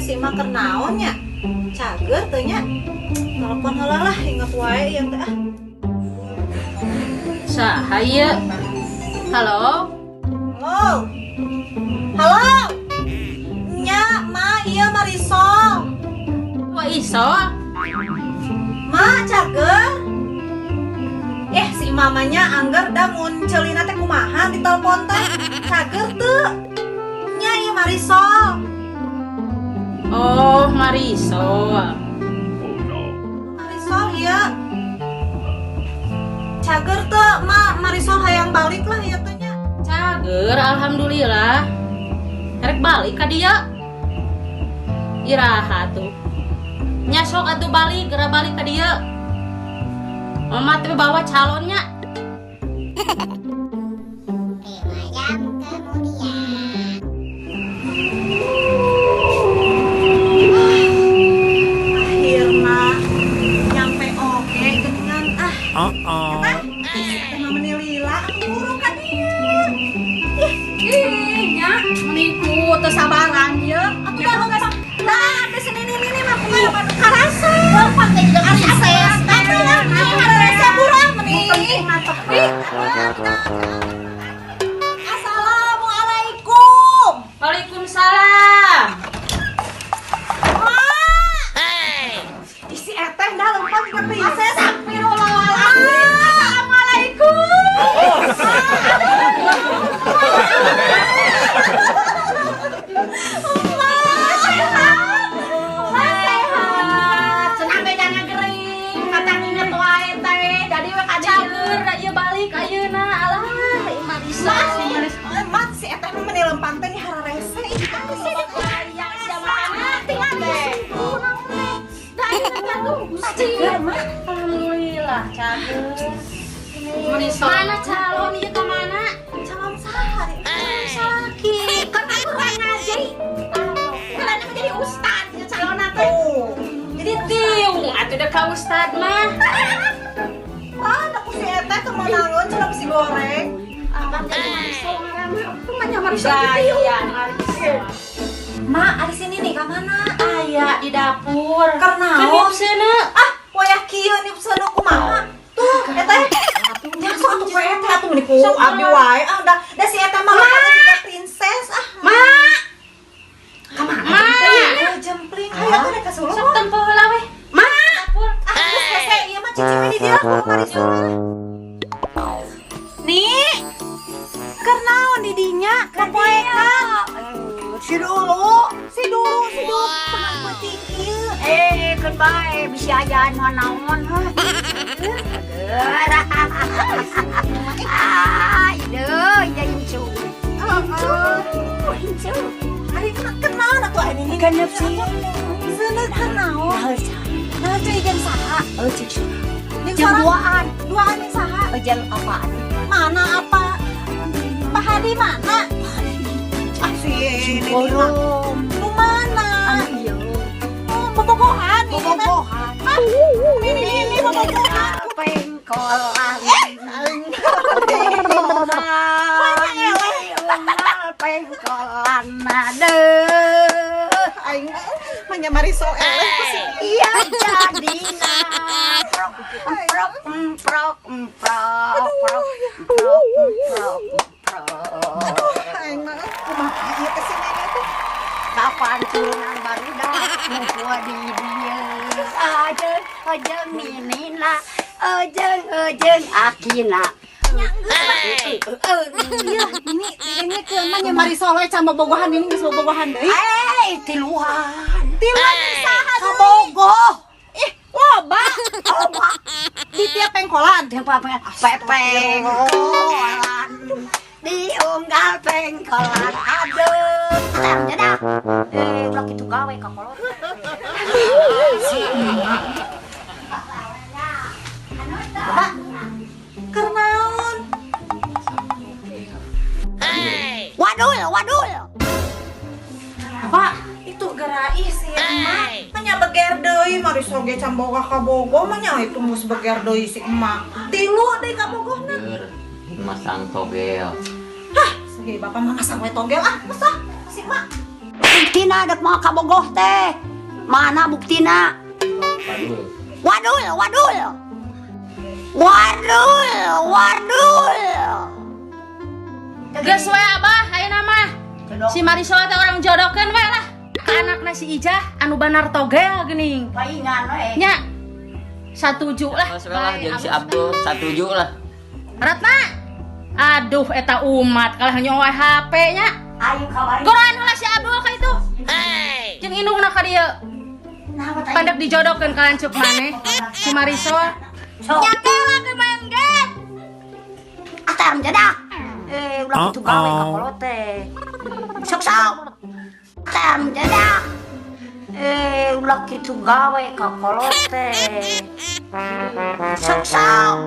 Si emak keur naon nya? Cager teu nya? Telepon heula lah, inget wae ieu teh ah. Saha ieu? Halo? Halo. Halo. Nya, Ma, iya Marisol. Wah, iso. Ma, cager. Eh, si mamanya angger da mun ceulina teh kumaha di telepon teh. Cager teu? Nya, iya Marisol. Oh, Marisol. Marisol iya. Cager teu, Ma, Marisol hayang balik lah ieu teh nya. Cager, alhamdulillah. Rek balik ka dieu. Iraha tuh. Nya sok atuh balik, geura balik ka dieu. Mama teh bawa calonnya. 5 jam kemudian. Akhirna nyampe oke geningan ah. Uh-oh. Eta, si teh mah meni lila atuh buru ka dieu. Ih, nya meni ku teu sabaran ieu. Atuh dah geus. Nah, di sini ini mah kumaha karasa. Lempang teh jeung Princess. Atuh lah, meni hararese burang meni. Penting mah tepi. Assalamualaikum. Waalaikumsalam. Ma. Ih, si eteh dah lempang ke princess. Astagfirullahaladzim. Assalamualaikum. Ma, sehat. Ma, sehat. Cenah bejana gering, kata inget wae teh. Jadi we ka dieu. Cager da ieu balik ayeuna. Alah, Marisol. Ma, Ma, si eteh mah meni lempang teh nih hararese. Ih, sih. Aya sia mah tinggal deh. Da ayeuna tuh Gusti. Alhamdulillah, cager. Marisol. Mana calon ieu ka mana? Calon saha? Salaki. Kan aku kurang ngaji. Kan jadi ustad ya calon teh. Tuh. Jadi tiung atuh da ka ustad mah. Ah, aku si eteh kemenangan cenah besi goreng. Abang jadi Marisol ngaranna. Kumaha Marisol gitu. Gaya Marisol. Ma, ada sini nih ka mana? Aya di dapur. Keur naon? Keur niup seuneu. Ah, wayah kieu niup seuneu kumaha? Tuh, eteh. Nya sok atuh ku eteh atuh meni ku Sok, abdi Ma. wae. Ah, da si eteh mah lempang juga princess ah. Ma, Ka mana? Ma. Oh, jempling. Hayu atuh rek ka suluh. Sok tempo heula we. Ma, Dapur. Ah, geus hese ieu mah cicing we di dieu ku Marisol. Nih. Keur naon di dinya? Kapoekan. Si dulu. Si dulu, si dulu tengah peuting ieu. Eh, keun bae bisi aya anu naon heuh. Ah, ieu ya incu. Heeh. Incu. Ari kenaon atuh ini? Genep sih. Seuneu keur naon? Nah, cuy jeung saha? Oh, cek Jeung Jam sorang- duaan. Duaan jeung saha? Jeung apaan? Mana apa? Pak Hadi mana? Ah, si ini mah. Bolong. Nu mana? Anu ieu. Oh, bobogohan ini teh. Bobogohan. Ah, ini bobogohan. Pengkolan. Aing. Unggal pengkolan aduh. Aing mah Marisol eleh ku si Iya jadina prok prok prok prok prok prok prok prok. Aing mah kumaha ieu teh si nenek teh? Kapan turunan barudak ngumpul di dieu ajeung ajeung ninina ajeung ajeung akina. Iya, ini ke mana Marisol we can bobogohan ini geus bobogohan deui. Eh, tiluan. Tiluan jeung saha deui? Kabogoh. Ih, loba. Loba. Di tiap pengkolan. Yang pengkolan. Di unggal pengkolan aduh. Tang dah. Eh, ulah kitu gawe ka kolot. Pak, keur naon? Wadul, wadul. Pak, itu gerai si emak. Manya beger deui Marisol ge can boga kabogoh mah nya itu mus beger deui si emak. Tilu deui kabogohna. Ger, masang togel. Hah, segi bapak mah masang we togel ah, geus ah, si emak. Buktina dek mau kabogoh teh. Mana buktina? Wadul, wadul. Wadul, wadul. Geus we Abah, ayeuna mah. Si Marisol teh urang jodohkeun we lah. Ka anakna si Ijah anu banar togel geuning. Paingan we. Nya. Satuju lah. Geus we lah jeung si Abdul, satuju lah. Ratna. Aduh, eta umat kalah nyawa HP nya. Ayo kamari. Goroan heula si Abdul ka itu. Jeung indungna ka dieu. Nah, Pandek dijodohkeun ka lanceuk maneh si Marisol. Sok. Nyakela ke main game. Atam jadah. Eh, ulah kitu gawe ka kolot teh. Sok sok. Atam jadah. Eh, ulah kitu gawe ka kolot teh. Sok sok.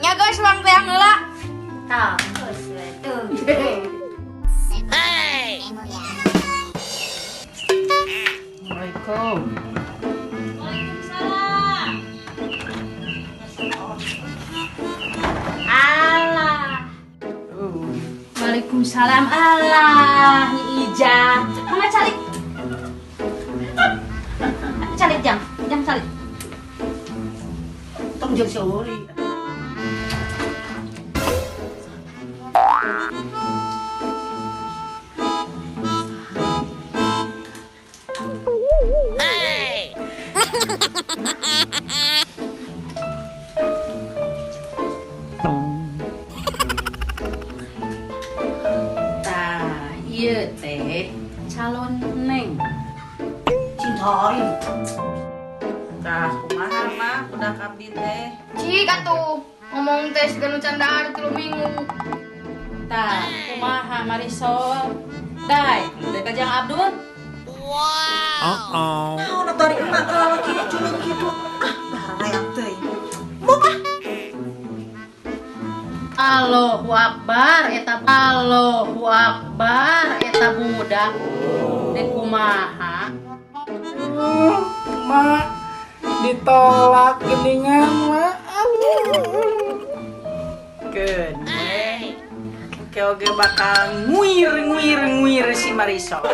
Nya geus urang teang heula. Tah, geus we teu. Assalamualaikum. Waalaikumsalam. Alah. Waalaikumsalam. Alah, Nyi Ijah. Mangga calik. Calik jang, jang calik. Tong jeung seuri. Tah, ieu teh calon neng. Cintai. Tah, kumaha mah udah abdi teh. Cik atuh ngomong teh siga nu candaan 3 minggu. Tah, kumaha Marisol? Dai, dek jang Abdul. Naon atuh ari emak kalau laki culun kitu. Ah, barang teuing. Buka. Allahu Akbar eta, Allahu Akbar eta budak. Dek kumaha? Mak, ditolak geningan, Mak. Keun we. Oke oke bakal nguir nguir nguir si Marisol.